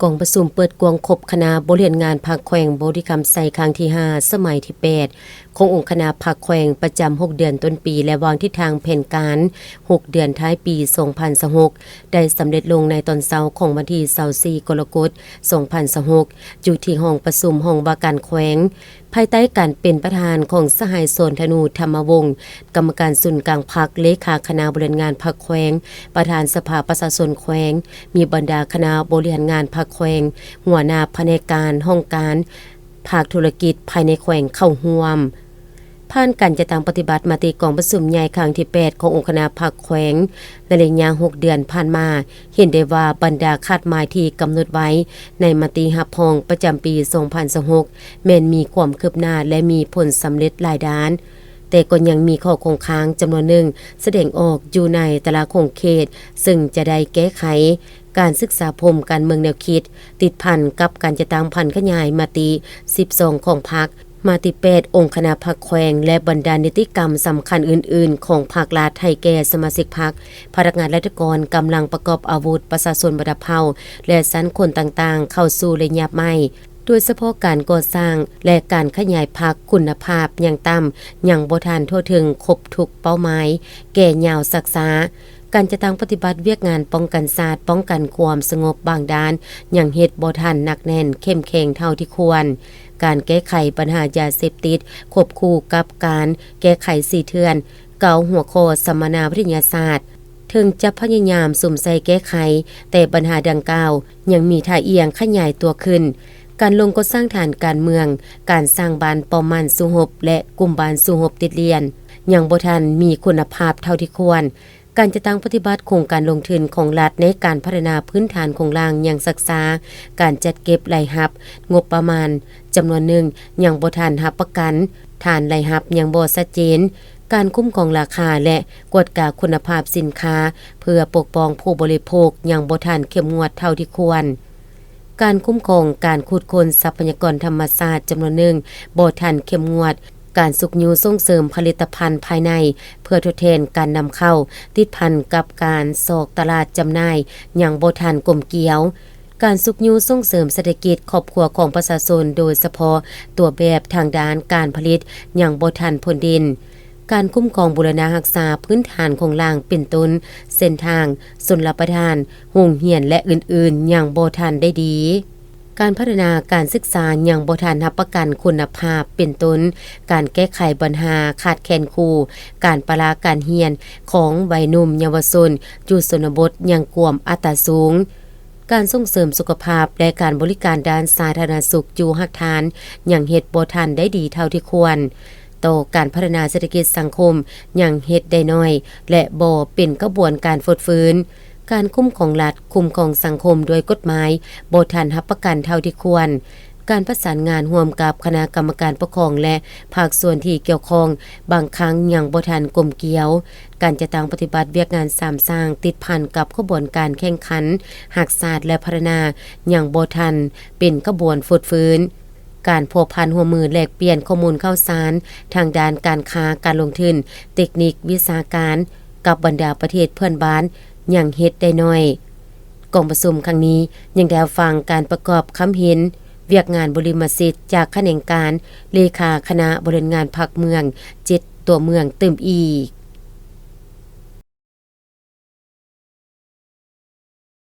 ກອງປະຊຸມເປີດກວ້າງຄົບຄະນະບໍລິຫານງານພັກແຂວງບໍລິຄຳໄຊ ຄັ້ງທີຫ້າ ສະໄໝທີແປດ ຂອງອົງຄະນະພັກແຂວງ ປະຈຳຫົກເດືອນຕົ້ນປີ ແລະ ວາງທິດທາງແຜນການຫົກເດືອນທ້າຍປີສອງພັນຊາວຫົກ ໄດ້ສຳເລັດລົງໃນຕອນເຊົ້າຂອງວັນທີຊາວສີ່ ກໍລະກົດ ສອງພັນຊາວຫົກ ຢູ່ທີ່ຫ້ອງປະຊຸມຫ້ອງວ່າການແຂວງ. ພາຍໃຕ້ການເປັນປະທານຂອງສະຫາຍ ສອນທະນູ ທຳມະວົງ, ກຳມະການສູນກາງພັກ, ເລຂາຄະນະບໍລິຫານງານພັກແຂວງ, ປະທານສະພາປະຊາຊົນແຂວງ, ມີບັນດາຄະນະບໍລິຫານງານພັກແຂວງ, ຫົວໜ້າພະແນກການ, ຫ້ອງການ, ພາກທຸລະກິດພາຍໃນແຂວງເຂົ້າຮ່ວມ. ຜ່ານການຈັດຕັ້ງປະຕິບັດມະຕິກອງປະຊຸມໃຫຍ່ຄັ້ງທີແປດ ຂອງອົງຄະນະພັກແຂວງ ໃນໄລຍະຫົກເດືອນຜ່ານມາ, ເຫັນໄດ້ວ່າບັນດາຄາດໝາຍທີ່ກຳນົດໄວ້ໃນມະຕິຮັບຮອງປະຈຳປີສອງພັນຊາວຫົກ ແມ່ນມີຄວາມຄືບໜ້າ ແລະ ມີຜົນສຳເລັດຫຼາຍດ້ານ, ແຕ່ກໍຍັງມີຂໍ້ຄົງຄ້າງຈຳນວນໜຶ່ງສະແດງອອກຢູ່ໃນແຕ່ລະຂົງເຂດ, ເຊິ່ງຈະໄດ້ແກ້ໄຂ. ການສຶກສາພົມການເມືອງແນວຄິດ ຕິດພັນກັບການຈັດຕັ້ງຜັນຂະຫຍາຍມະຕິສິບສອງຂອງພັກ, ມະຕິແປດອົງຄະນະພັກແຂວງ ແລະ ບັນດານິຕິກຳສຳຄັນອື່ນໆຂອງພັກລັດ ໃຫ້ແກ່ສະມາຊິກພັກ, ພະນັກງານລັດຖະກອນ, ກຳລັງປະກອບອາວຸດ, ປະຊາຊົນບັນດາເຜົ່າ ແລະ ຊັ້ນຄົນຕ່າງໆ ເຂົ້າສູ່ໄລຍະໃໝ່, ໂດຍສະເພາະການກໍ່ສ້າງ ແລະ ການຂະຫຍາຍພັກຄຸນນະພາບຢ່າງຕ່ຳ ຍັງບໍ່ທັນທົ່ວເຖິງຄົບທຸກເປົ້າໝາຍ, ແກ່ຍາວຊັກຊ້າ. ການຈັດຕັ້ງປະຕິບັດວຽກງານປ້ອງກັນຊາດ, ປ້ອງກັນຄວາມສະຫງົບບາງດ້ານ ຍັງເຮັດບໍ່ທັນໜັກແໜ້ນເຂັ້ມແຂງເທົ່າທີ່ຄວນ. ການແກ້ໄຂບັນຫາຢາເສບຕິດ ຄວບຄູ່ກັບການແກ້ໄຂສີ່ເຖື່ອນ, ເກົ້າຫົວຂໍ້ສຳມະນາວິທະຍາສາດ, ເຖິງຈະພະຍາຍາມສຸມໃສ່ແກ້ໄຂ, ແຕ່ບັນຫາດັ່ງກ່າວຍັງມີທ່າອ່ຽງຂະຫຍາຍຕົວຂຶ້ນ. ການລົງກໍ່ສ້າງຖານການເມືອງ, ການສ້າງບ້ານປ້ອມໝັ້ນສູ້ຮົບ ແລະ ກຸ່ມບ້ານສູ້ຮົບຕິດລຽນ ຍັງບໍ່ທັນມີຄຸນນະພາບເທົ່າທີ່ຄວນ. ການຈັດຕັ້ງປະຕິບັດໂຄງການລົງທຶນຂອງລັດໃນການພັດທະນາພື້ນຖານໂຄງລ່າງຍັງຊັກຊ້າ, ການຈັດເກັບລາຍຮັບງົບປະມານຈຳນວນໜຶ່ງຍັງບໍ່ທັນຮັບປະກັນ, ຖານລາຍຮັບຍັງບໍ່ຊັດເຈນ, ການຄຸ້ມຄອງລາຄາ ແລະ ກວດກາຄຸນນະພາບສິນຄ້າ ເພື່ອປົກປ້ອງຜູ້ບໍລິໂພກຍັງບໍ່ທັນເຂັ້ມງວດເທົ່າທີ່ຄວນ. ການຄຸ້ມຄອງການຂຸດຄົ້ນຊັບພະຍາກອນທຳມະຊາດຈຳນວນໜຶ່ງບໍ່ທັນເຂັ້ມງວດ, ການຊຸກຍູ້ສົ່ງເສີມຜະລິດຕະພັນພາຍໃນເພື່ອທົດແທນການນຳເຂົ້າ ຕິດພັນກັບການຊອກຕະຫຼາດຈຳໜ່າຍຍັງບໍ່ທັນກົມກຽວ, ການຊຸກຍູ້ສົ່ງເສີມເສດຖະກິດຄອບຄົວຂອງປະຊາຊົນ, ໂດຍສະເພາະຕົວແບບທາງດ້ານການຜະລິດຍັງບໍ່ທັນພົ້ນເດັ່ນ. ການຄຸ້ມຄອງບູລະນະຮັກສາພື້ນຖານໂຄງລ່າງ ເປັນຕົ້ນ ເສັ້ນທາງ, ຊົນລະປະທານ, ໂຮງຮຽນ ແລະ ອື່ນໆ ຍັງບໍ່ທັນໄດ້ດີ. ການພັດທະນາການສຶກສາຍັງບໍ່ທັນຮັບປະກັນຄຸນນະພາບ ເປັນຕົ້ນ ການແກ້ໄຂບັນຫາຂາດແຄນຄູ, ການປະລະການຮຽນຂອງໄວໜຸ່ມເຍົາວະຊົນຢູ່ຊົນນະບົດຍັງກວມອັດຕາສູງ. ການສົ່ງເສີມສຸຂະພາບ ແລະ ການບໍລິການດ້ານສາທາລະນະສຸກຢູ່ຮາກຖານຍັງເຮັດບໍ່ທັນໄດ້ດີເທົ່າທີ່ຄວນ. ຕໍ່ການພັດທະນາເສດຖະກິດສັງຄົມຍັງເຮັດໄດ້ໜ້ອຍ ແລະ ບໍ່ເປັນຂະບວນການຟົດຟື້ນ. ການຄຸ້ມຄອງລັດ, ຄຸ້ມຄອງສັງຄົມດ້ວຍກົດໝາຍບໍ່ທັນຮັບປະກັນເທົ່າທີ່ຄວນ. ການປະສານງານຮ່ວມກັບຄະນະກຳມະການປົກຄອງ ແລະ ພາກສ່ວນທີ່ກ່ຽວຂ້ອງ ບາງຄັ້ງຍັງບໍ່ທັນກົມກຽວ. ການຈັດຕັ້ງປະຕິບັດວຽກງານສາມສ້າງ ຕິດພັນກັບຂະບວນການແຂ່ງຂັນຮັກຊາດ ແລະ ພັດທະນາຍັງບໍ່ທັນເປັນຂະບວນຟົດຟື້ນ. ການພົວພັນຮ່ວມມືແລກປ່ຽນຂໍ້ມູນຂ່າວສານທາງດ້ານການຄ້າ, ການລົງທຶນ, ເຕັກນິກ, ວິຊາການ ກັບບັນດາປະເທດເພື່ອນບ້ານຍັງເຮັດໄດ້ໜ້ອຍ. ກອງປະຊຸມຄັ້ງນີ້ຍັງໄດ້ຮັບຟັງການປະກອບຄຳເຫັນວຽກງານບຸລິມະສິດຈາກຂະແໜງການເລຂາຄະນະບໍລິຫານງານພັກເມືອງເຈັດຕົວເມືອງຕື່ມອີກ.